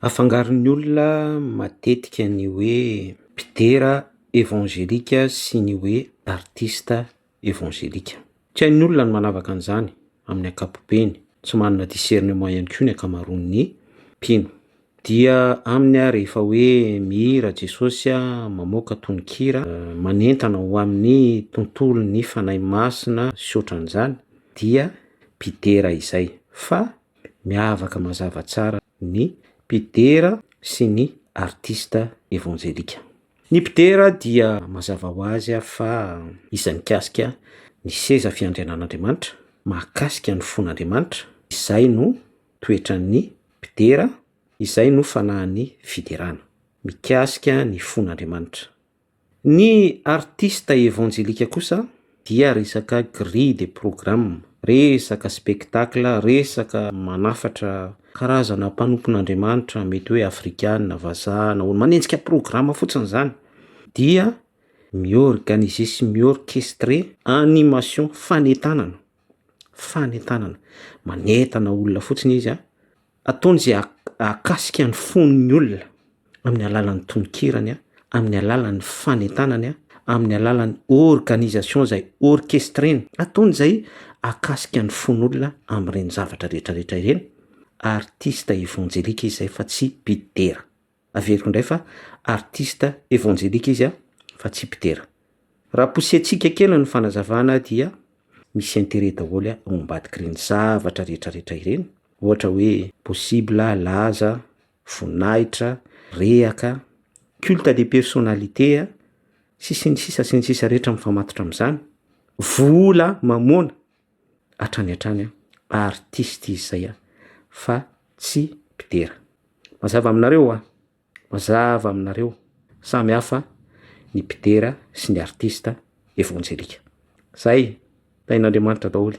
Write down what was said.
Afangaron'ny olona matetika ny hoe mpidera evangelika sy ny hoe artista evangelika. Tsy hain'ny olona ny manavaka an'izany amin'ny ankapobeny, tsy manana discernement ihany koa ny ankamaroan'ny mpino. Dia aminy a rehefa hoe mihira Jesosy a, mamoaka tononkira, manentana ho amin'ny tontolon'ny Fanahy Masina sy ohatran'izany dia mpidera izay. Fa miavaka mazava tsara ny mpidera sy ny artista evanjelika. Ny mpidera dia mazava ho azy fa isan'ny mikasika ny seza fiandrianan'Andriamanitra, mahakasika ny fon'Andriamanitra, izay no toetran'ny mpidera, izay no fanahin'ny fiderana, mikasika ny fon'Andriamanitra. Ny artista evanjelika kosa dia resaka grille de programme, resaka spectacle, resaka manafatra karazana mpanompon'Andriamanitra mety hoe afrikana, vazaha na olo- manenjika programme fotsiny zany dia mi-organiser sy mi-orchestrer animation fanentanana, fanentanana, manentana olona fotsiny izy a. Ataony izay hahakasika ny fon'ny olona amin'ny alalan'ny tononkirany, amin'ny alalan'ny fanentanany, amin'ny alalan'ny organisation izay orchestreny. Ataony izay hahakasika ny fon'olona amin'ireny zavatra rehetrarehetra ireny. Artiste evanjelika izy izay fa tsy mpidera. Averiko indray fa artiste evanjelika izy fa tsy mpidera. Raha posentsika kely ny fanazavana dia misy interet daholo ao ambadik'ireny zavatra rehetrarehetra ireny, ohatra hoe possible laza, voninahitra, rehaka, culte de personnalité sy sy ny sisa sy ny sisa rehetra mifamatotra amin'izany, vola mamoana hatrany hatrany artiste izy zay fa tsy mpidera. Mazava aminareo a! Mazava aminareo, samy hafa ny mpidera sy ny artista evanjelika. Zay, tahin'Andriamanitra daholo.